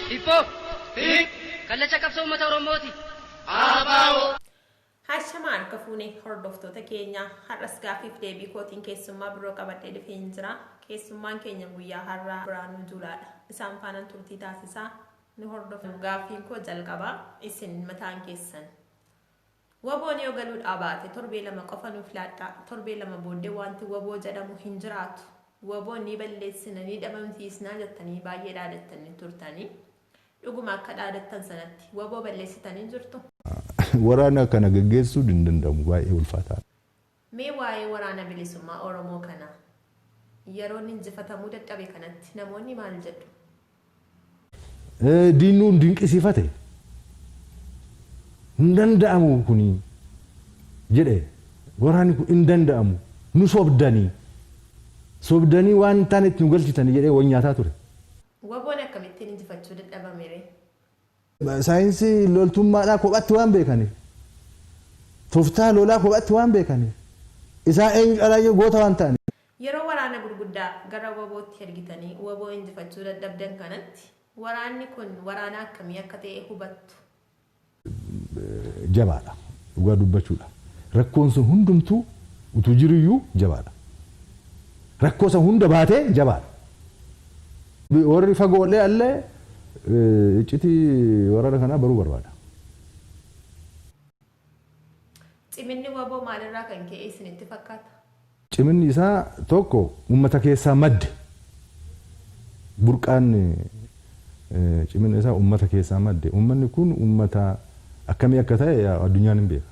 Hibboo! Kallacha qabsoo uummata Oromooti. Hashamaa harka fuunee hordoftoota keenya, har'as gaaffiif deebii kootiin keessummaa biroo qabadhee dhufeen jira. Keessummaan keenya guyyaa har'aa Biraanuu Juulaadha. Isaan faanan turtii taasisaa nu hordofa. Gaaffiin koo jalqabaa, isin mataan keessan Waboon yoo galuudhaa baate torbee 2 qofa nuuf laadhaa, torbee 2 booddee wanti waboo jedhamu hin jiraatu. Waboon ni balleessina, ni dhabamsiisna jettanii baay'ee dhaadattanii turtanii. Dhuguma akka dhaadattan sanatti waboo balleessitanii jirtu? Waraana kana gaggeessuun hin danda'amu, baay'ee ulfaataadha. Mee waa'ee Waraana Bilisummaa Oromoo kana yeroo inni injifatamuu dadhabe kanatti namoonni maal jedhu? Diinnuun dinqisiifate, hin danda'amu kuni jedhe, waraanni kun hin danda'amu, nu sobdanii sobdanii waan hin taanetti nu galchitanii jedhee wal nyaataa ture. Waboon akkamittiin injifachuu dadhabame ree? Saayinsii loltummaadhaa kophatti waan beekaniif, tooftaa lolaa kophatti waan beekaniif, isaan eenyu caalaayyuu goota waan ta'aniif. Yeroo waraana gurguddaa gara wbo tti ergitanii wbo injifachuu dadhabdan kanatti waraanni kun waraana akkamii akka ta'e hubattu? Jabaadha. Dhugaa dubbachuudha. Rakkoon sun hundumtuu utuu jiruyyuu jabaadha. Rakkoo san hunda baatee jabaadha. Warri fagoollee allee iccitii waraana kanaa baruu barbaada. Ciminni wbo maalirraa kan ka'e isinitti fakkaata? Ciminni isaa tokko uummata keessaa madde. Burqaan cimina isaa uummata keessaa madde. Uummanni kun uummata akkamii akka ta'e addunyaan hin beeka.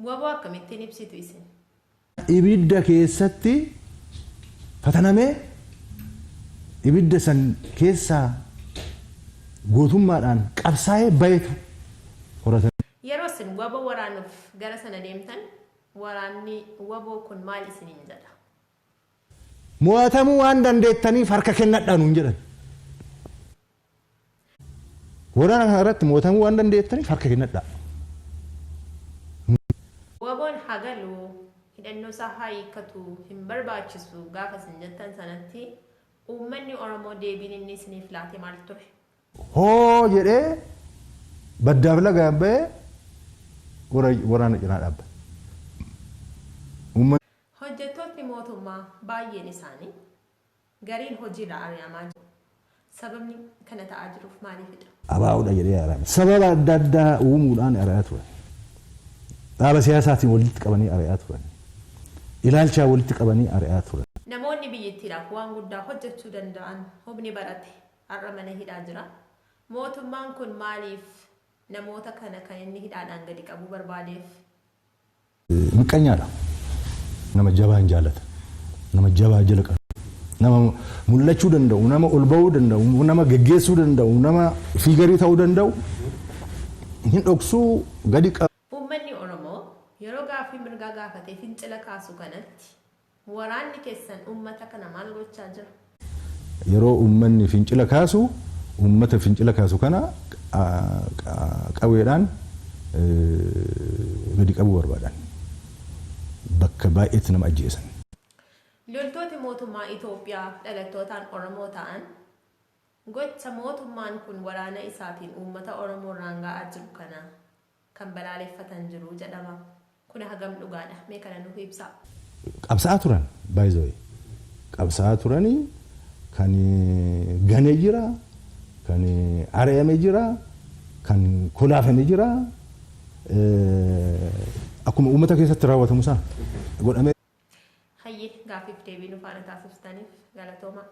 Wbo akkamittiin ibsitu isin? Ibidda keessatti fatanamee ibidda san keessaa gootummaadhaan qabsaa'ee bayetu horatame. Yeroo isin wbo waraanuuf gara sana deemtan waraanni wbo kun maal isiniin jedha? Mo'atamuu waan dandeettaniif harka kennadhaa nuun jedhan. Waraana kana irratti mo'atamuu waan dandeettaniif harka kennadhaa. Wbon haa galu, hidhannoo isaa haa hiikkatu, hin barbaachisu gaafa isin jettan sanatti uummanni Oromoo deebiin inni isiniif laate maal ture? Hoo jedhee baddaaf lagaan ba'ee waraana cinaa dhaabbate. Uummanni. Hojjettootni mootummaa baay'een isaanii gariin hojiirraa ari'amaa jiru. Sababni kana ta'aa jiruuf maaliifidha? ABOdha jedhee ari'ame. Sababa adda addaa uumuudhaan ari'aa turan. Dhaaba siyaasaatiin walitti qabanii ari'aa turan. Ilaalchaan walitti qabanii ari'aa turan. Namoonni biyyittiidhaaf waan guddaa hojjechuu danda'an humni barate har'a mana hidhaa jira. Mootummaan kun maaliif namoota kana kan inni hidhaadhaan gadi qabuu barbaadeef? Miqqanyaadha. Nama jabaa hin jaallatan. Nama jabaa jala qabu. Nama mul'achuu danda'u, nama ol ba'uu danda'u, nama geggeessuu danda'u, nama fiigarii ta'uu danda'u hin dhoksuu, gadi qabu. Uummanni Oromoo yeroo gaaffii mirgaa gaafatee fincila kaasu kanatti waraanni keessan uummata kana maal gochaa jira? Yeroo uummanni fincila kaasu, uummata fincila kaasu kana qawweedhaan gadi qabuu barbaadan. Bakka baay'eetti nama ajjeesan. Loltooti mootummaa Itoophiyaa dhalattootaan Oromoo ta'an gocha mootummaan kun waraana isaatiin uummata Oromoorraan ga'aa jiru kana kan balaaleffatan jiru jedhama. Kun hagam dhugaadha? Mee kana nuuf ibsaa. Qabsa'aa turan, by the way. Qabsa'aa turanii kan gane jira, kan ari'ame jira, kan kolaafame jira. Akkuma uummata keessatti raawwatamu sana godhamee. Hayyee, gaaffiif deebii nu faana taasiftaniif galatoomaa.